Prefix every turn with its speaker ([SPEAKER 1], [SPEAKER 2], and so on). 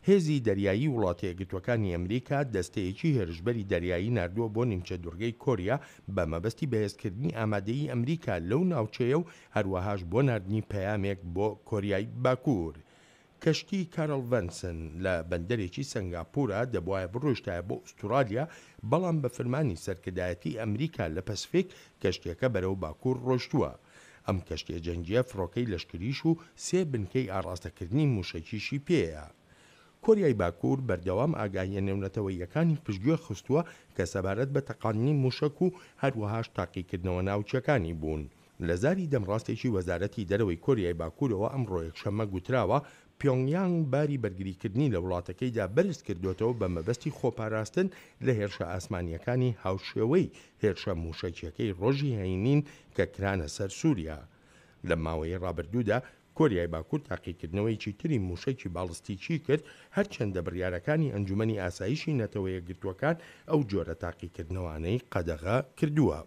[SPEAKER 1] هێزی دەریایی وڵاتەیەکگرتووەکانی ئەمریکا دەستەیەکی هێرشبەری دەریایی ناردووە بۆ نیمچە دوڕگەی کۆریا بە مەبەستی بەهێزکردنی ئامادەیی ئەمریکا لەو ناوچەیە و هەروەهاش بۆ ناردنی پەیامێک بۆ کۆریای باکوور. کەشتی کارڵ ڤەنسن لە بەندەرێکی سەنگاپورە دەبوایە بڕۆیشتایە بۆ ئوستوڕالیا، بەڵام بە فرمانی سەرکردایەتی ئەمریکا لە پەسفیک کەشتیەکە بەرەو باکوور ڕۆیشتووە. ئەم کەشتیە جەنگیە فڕۆکەی لەشکریش و سێ بنکەی ئاڕاستەکردنی موشەکیشی پێیە. کۆریای باکوور بەردەوام ئاگاهیە نێونەتەوەییەکانی پشتگوێ خستووە کە سەبارەت بە تەقاندنی موشەک و هەروەهاش تاقیکردنەوە ناوکیەکانی بوون. لە زاری دەمڕاستێکی وەزارەتی دەرەوەی کۆریای باکوورەوە ئەمڕۆ یەکشەممە گوتراوە، پیۆنگ یانگ باری بەرگریکردنی لە وڵاتەکەیدا بەرز کردۆتەوە بە مەبەستی خۆپاراستن لە هێرشە ئاسمانییەکانی هاوشێوەی هێرشە مووشەکییەکەی ڕۆژی هەینین کە کرانە سەر سووریا. لەم ماوەیەی ڕابردوودا کۆریای باکوور تاقیکردنەوەیەکی تری مووشەکی باڵستیکی کرد، هەرچەندە بڕیارەکانی ئەنجومەنی ئاسایشی نەتەوە یەکگرتووەکان ئەو جۆرە تاقیکردنەوانەی قەدەغە کردووە.